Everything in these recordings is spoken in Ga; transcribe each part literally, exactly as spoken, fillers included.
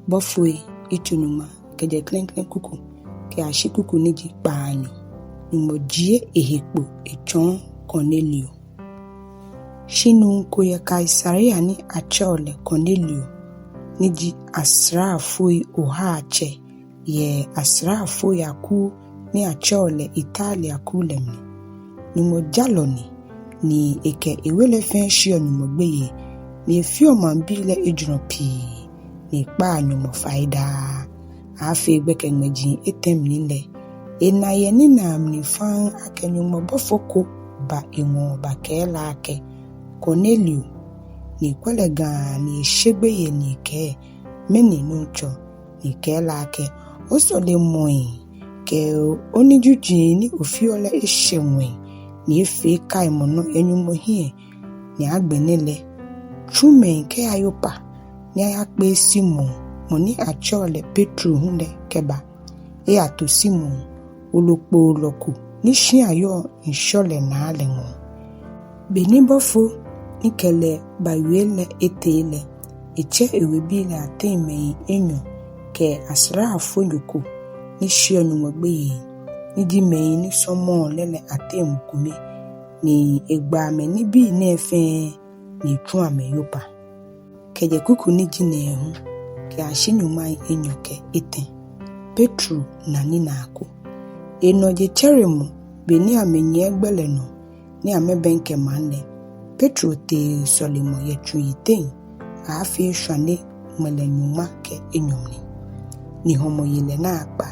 Bɔfoi yitso nyɔŋma, kɛjɛ klɛŋklɛŋ kuku kɛyashi kuku ni ji kpaanyɔ. Nyɔŋmɔ jie ehe kpo etsɔɔ Kornelio. Shi nuu ko yɛ Kaisarea ni atsɛɔ lɛ Kornelio, ni ji asraafoi ohaatsɛ yɛ asraafoi akuu ni atsɛɔ lɛ Italia kuu lɛ mli. Nyɔŋmɔ jalɔ ni, ni ekɛ ewe lɛ fɛɛ sheɔ Nyɔŋmɔ gbeyei, ni efeɔ maŋbii lɛ ejurɔ pii, ni ekpaa Nyɔŋmɔ fai daa. Aaafee gbɛkɛ ŋmɛji etɛ mli lɛ, ena yɛ ninaa mli faŋŋ akɛ Nyɔŋmɔ bɔfo ko ba eŋɔɔ bakɛɛ lɛ akɛ, Kornelio. Ni ekwɛ lɛ gaa ni eshe gbeyei ni ekɛɛ, Mɛni, Nuŋtsɔ? Ni ekɛɛ lɛ akɛ, Osɔlemɔi kɛ onijuji ni ofeɔ lɛ eshɛ ŋwɛi, ni efee kaimɔnɔ yɛ Nyɔŋmɔ hiɛ, ni agbɛnɛ lɛ, tsu mɛi kɛya Yopa, ni ayakpee Simon, mɔ ni atsɛɔ lɛ Petro hu lɛ kɛba. Eyato Simon, wolo kpoolɔ ko ni shia yɔɔ ŋshɔ lɛ naa lɛ ŋɔɔ. Beni bɔfo ni kɛ lɛ bawie lɛ etee lɛ, etsɛ ewebii lɛ ateŋ mɛi enyɔ kɛ asraafonyo ko ni sheɔ Nyɔŋmɔ gbeyei, ni ji mɛi ni sɔmɔɔ lɛ lɛ ateŋ mɔ kome, ni egba amɛ nibii nɛɛ fɛɛ, ni etsu amɛ Yopa. Kɛjɛ kuku ni ji nɛɛhu kɛyashi nyɔŋmai enyɔ kɛ etɛ. Petro na ninaa ko. Enɔ jetsɛremɔ, beni amɛnyiɛ gbɛ lɛ nɔ ni amɛbɛŋkɛ maŋ lɛ, Petro tee sɔlemɔ yɛ tsu yiteŋ aaafee shwane ŋmɛlɛ nyɔŋma kɛ enyɔ mli. Ni hɔmɔ ye lɛ naakpa,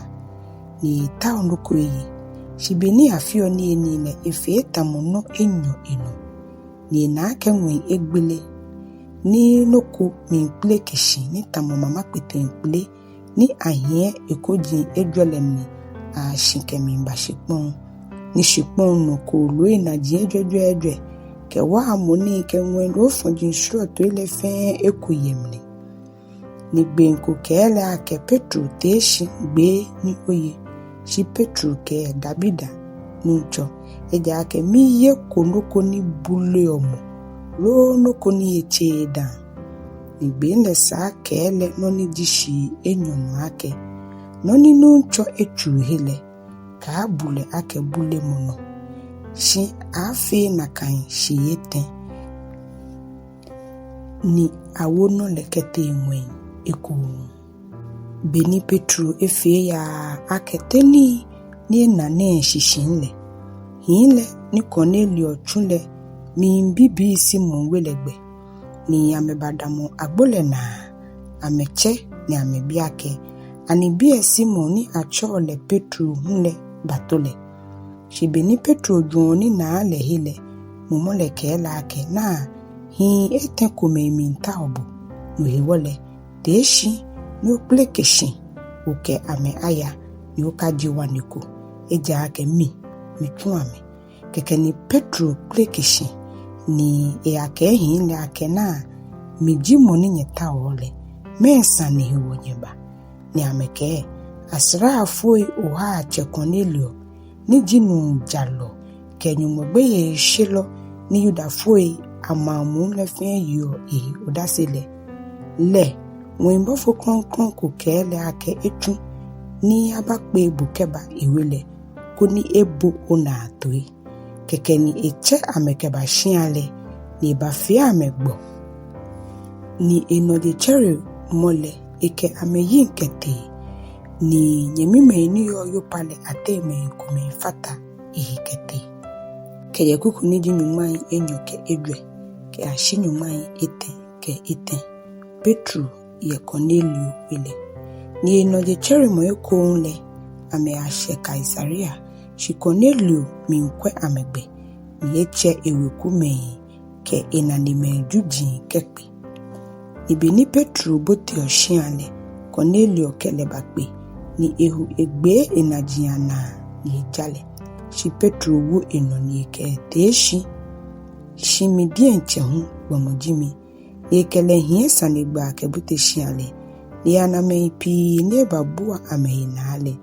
ni etaoɔ nɔ ko eye. Shi beni afeɔ niyenii lɛ, efee tamɔ nɔ enyɔ enɔ. Ni ena akɛ ŋwɛi egbele, ni nɔ ko miikpeleke shi ni tamɔ mama kpeteŋkpele, ni ahiɛ ekoji ejwɛ lɛ mli ashi kɛmiiba shikpɔŋ. Ni shikpɔŋ nɔ kooloi naji ejwɛjwɛɛjwɛ kɛ waamɔ nii kɛ ŋwɛi loofɔji srɔtoi lɛ fɛɛ eko yɛ mli. Ni gbee ko kɛɛ lɛ akɛ, Petro, tee shi gbee ni oye. Shi Petro kɛɛ, Dabida, Nuŋtsɔ, ejaakɛ miyeko nɔ ko ni buleɔ mɔ, loo nɔ ko ni he tseee dã. Ni gbee lɛ saa kɛɛ lɛ nɔ ni ji shii enyɔ nɔ akɛ, Nɔ ni Nuŋtsɔ etsuu he lɛ, kaabule akɛ bulemɔ nɔ, shi aaafee nakai shii etɛ, ni awo nɔ lɛ kɛtee ŋwɛi ekoŋŋ. Beni Petro efee yaa akɛ te nii ni ena nɛɛ shishi lɛ, hii lɛ ni Kornelio tsu lɛ miibibii Simon we lɛ gbɛ. Ni amɛbadamɔ agbo lɛ naa, amɛtsɛ ni amɛbi akɛ, Ani biɛ Simon ni atsɛɔ lɛ Petro hu lɛ bato lɛ? Shi beni Petro jwɛŋɔ ninaa lɛ he lɛ, mumɔ lɛ kɛɛ lɛ akɛ, Naa, hii etɛ komɛi miitao bo. No hewɔ lɛ, tee shi ni okpeleke shi okɛ amɛ aya, ni okaje ŋwane ko, ejaakɛ mi, mitsu amɛ. Kɛkɛ ni Petro kpeleke shi, ni eyakɛɛ hii lɛ akɛ, Naa, mi ji mɔ ni nyɛtaoɔ lɛ, mɛɛ sane hewɔ nyɛba? Ni amɛkɛɛ, Asraafoi ohaatsɛ Kornelio, ni ji nuu jalɔ kɛ Nyɔŋmɔ gbeyeishelɔ ni Yudafoi amaŋ muu lɛ fɛɛ yeɔ ehe odase lɛ, lɛ ŋwɛi bɔfo krɔŋkrɔŋ ko kɛɛ lɛ akɛ etsu ni abakpee bo kɛba ewe lɛ, koni ebo onaa toi. Kɛkɛ ni etsɛ amɛ kɛba shia lɛ, ni ebafee amɛ gbɔ. Ni enɔ jetsɛremɔ lɛ, ekɛ amɛ yiŋ kɛtee, ni nyɛmimɛi ni yɔɔ Yopa lɛ ateŋ mɛi komɛi fata ehe kɛtee. Kɛjɛ kuku ni ji nyɔŋmai enyɔ kɛ ejwɛ kɛyashi nyɔŋmai etɛ kɛ etɛ. Petro yɛ Kornelio we lɛ. Ni enɔ jetsɛremɔ ekoŋŋ lɛ, amɛyashɛ Kaisarea, shi Kornelio miikwɛ amɛ gbɛ, ni etsɛ ewekumɛi kɛ enanemɛi juji kɛkpe. Ni beni Petro boteɔ shia lɛ, Kornelio kɛ lɛ bakpe, ni eho egbee enaji anaa ni eja lɛ. Shi Petro wo enɔ ni ekɛɛ, Tee shi, shi mi diɛŋtsɛ hu gbɔmɔ ji mi. Ni ekɛ lɛ hiɛ sanegbaa kɛbote shia lɛ, ni eyana mɛi pii ni ebabua amɛhe naa lɛ,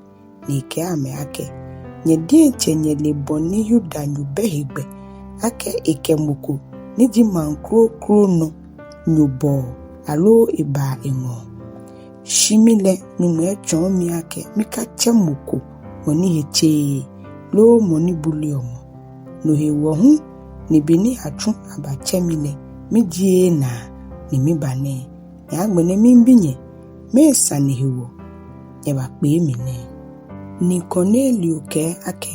ni ekɛɛ amɛ akɛ, Nyɛ diɛŋtsɛ nyɛle bɔ ni Yudanyo bɛ hegbɛ akɛ ekɛ mɔ ko ni ji maŋ kroko nɔ nyo bɔɔ aloo ebaa eŋɔɔ. Shi mi lɛ, Nyɔŋmɔ etsɔɔ mi akɛ mikatsɛ mɔ ko mɔ ni he tseee, loo mɔ ni buleɔ mɔ. No hewɔ hu ni be ni atsu abatsɛ mi lɛ, mijieee naa ni miba nɛɛ. Ni agbɛnɛ miibi nyɛ, mɛɛ sane hewɔ nyɛbakpee mi nɛɛ? Ni Kornelio kɛɛ akɛ,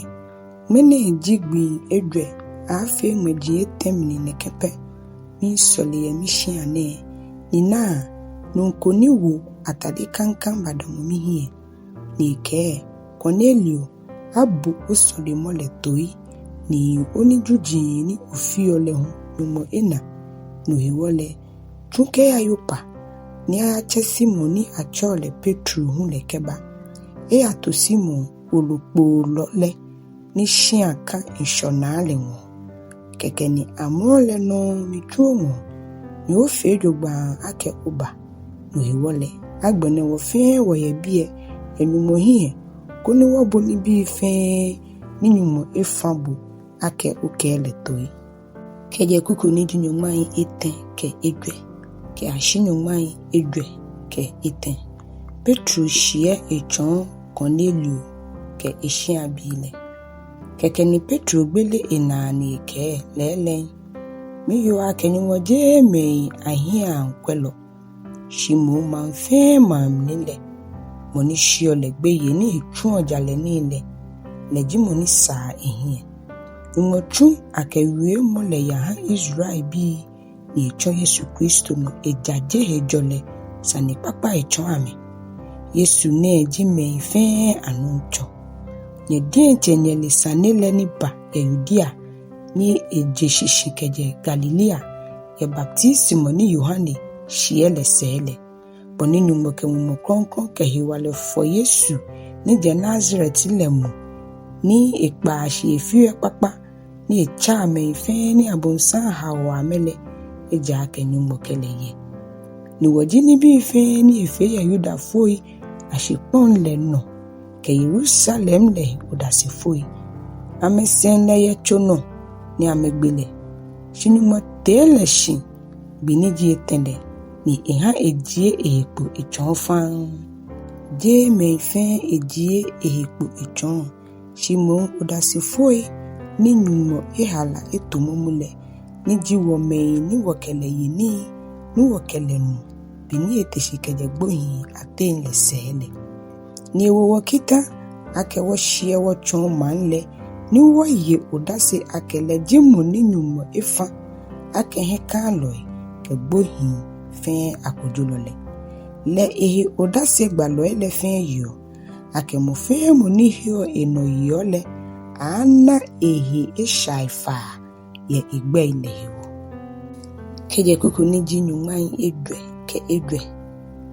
Ŋmɛnɛ ji gbii ejwɛ aaafee ŋmɛji etɛ mli nɛkɛ pɛ, miisɔle yɛ mishia nɛɛ, ni naa, nuu ko ni wo atade kaŋkaŋ badamɔ mihiɛ. Ni ekɛɛ, Kornelio, abo osɔlemɔ lɛ toi, ni onijuji ni ofeɔ lɛ hu Nyɔŋmɔ ena. No hewɔ lɛ, tsu kɛya Yopa, ni ayatsɛ Simon ni atsɛɔ lɛ Petro hu lɛ kɛba. Eyato Simon wolokpoolɔ lɛ ni shia ka ŋshɔnaa lɛ ŋɔɔ. Kɛkɛ ni amrɔ lɛ nɔŋŋ mitsu oŋɔɔ, ni ofee jogbaŋŋ akɛ oba. No hewɔ lɛ, agbɛnɛ wɔ fɛɛ wɔyɛ biɛ yɛ Nyɔŋmɔ hiɛ, koni wɔbo nibii fɛɛ ni Nyɔŋmɔ efã bo akɛ okɛɛ lɛ toi. Kɛjɛ kuku ni ji nyɔŋmai etɛ kɛ ejwɛ kɛyashi nyɔŋmai ejwɛ kɛ etɛ. Petro shiɛ etsɔɔ Kornelio kɛ eshiabii lɛ. Kɛkɛ ni Petro gbele enaa ni ekɛɛ, Lɛɛlɛŋ, miyoo akɛ Nyɔŋmɔ jeee mɛi ahiɛiaŋkwɛlɔ, shi moŋ maŋ fɛɛ maŋ mli lɛ, mɔ ni sheɔ lɛ gbeyei ni etsuɔ jalɛ nii lɛ, lɛ ji mɔ ni saa ehiɛ. Nyɔŋmɔ tsu akɛ wiemɔ lɛ yaha Israelbii, ni etsɔ Yesu Kristo nɔ ejaje hejɔlɛ sanekpakpa etsɔɔ amɛ. Yesu nɛɛ ji mɛi fɛɛ aNuŋtsɔ. Nyɛ diɛŋtsɛ nyɛle sane lɛ ni ba yɛ Yudea, ni eje shishi kɛjɛ Galilea, yɛ baptisimɔ ni Yohane shiɛ lɛ sɛɛ lɛ, bɔ ni Nyɔŋmɔ kɛ Mumɔ Krɔŋkrɔŋ kɛ hewalɛ fɔ Yesu ni jɛ Nazaret lɛ mu, ni ekpaa shi efeɔ ekpakpa, ni etsaa mɛi fɛɛ ni abonsam haoɔ amɛ lɛ, ejaakɛ Nyɔŋmɔ kɛ lɛ yɛ. Ni wɔ ji nibii fɛɛ ni efee yɛ Yudafoi ashikpɔŋ lɛ nɔ kɛ Yerusalem lɛ he odasefoi. Amɛsɛŋ lɛ yɛ tso nɔ ni amɛgbe lɛ. Shi Nyɔŋmɔ tee lɛ shi gbi ni ji etɛ lɛ, ni eha ejie ehe kpo etsɔɔ faŋŋ. Jeee mɛi fɛɛ ejie ehe kpo etsɔɔ, shi moŋ odasefoi ni Nyɔŋmɔ ehala eto momo lɛ, ni ji wɔ mɛi ni wɔkɛ lɛ ye nii, ni wɔkɛ lɛ nu, be ni ete shi kɛjɛ gbohii ateŋ lɛ sɛɛ lɛ. Ni ewo wɔ kita akɛ wɔshiɛ wɔtsɔɔ maŋ lɛ, ni wɔye odase akɛ lɛ ji mɔ ni Nyɔŋmɔ efã akɛ hiɛkãalɔi kɛ gbohii fɛɛ akojolɔ lɛ. Lɛ ehe odasegbalɔi lɛ fɛɛ yeɔ, akɛ mɔ fɛɛ mɔ ni heɔ enɔ yeɔ lɛ, aaana ehe eshai faa yɛ egbɛi lɛ hewɔ. Kɛjɛ kuku ni ji nyɔŋmai ejwɛ kɛ ejwɛ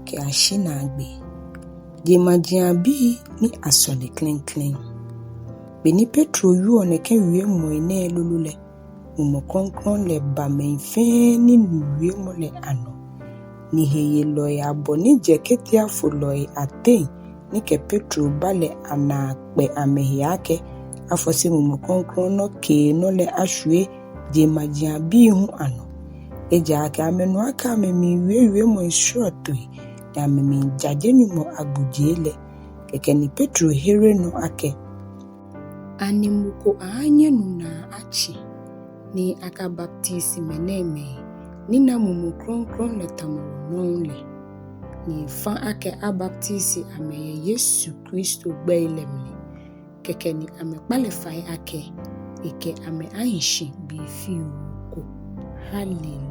kɛyashi naagbee. Jeŋmajiaŋbii ni asɔle klɛŋklɛŋ. Be ni Petro wieɔ nɛkɛ wiemɔi nɛɛ lolo lɛ, Mumɔ Krɔŋkrɔŋ lɛ ba mɛi fɛɛ ni nu wiemɔ lɛ anɔ. Ni heyelɔi abɔ ni jɛ ketiafolɔi ateŋ ni kɛ Petro ba lɛ anaa kpɛ amɛhe akɛ afɔse Mumɔ Krɔŋkrɔŋ nɔkeenɔ lɛ ashwie jeŋmajiaŋbii hu anɔ. Ejaakɛ amɛnu akɛ amɛmiiwie wiemɔi srɔtoi, ni amɛmiijaje Nyɔŋmɔ agbojee lɛ. Kɛkɛ ni Petro here nɔ akɛ, ani mɔ ko aaanyɛ nu naa atsi, ni akabaptisi mɛnɛɛmɛi ni na Mumɔ Krɔŋkrɔŋ lɛ tamɔ wɔ nɔŋŋ lɛ? Ni efã akɛ abaptisi amɛ yɛ Yesu Kristo gbɛi lɛ mli. Kɛkɛ ni amɛkpa lɛ fai akɛ ekɛ amɛ ahi shi be fioo ko. Hallelujah.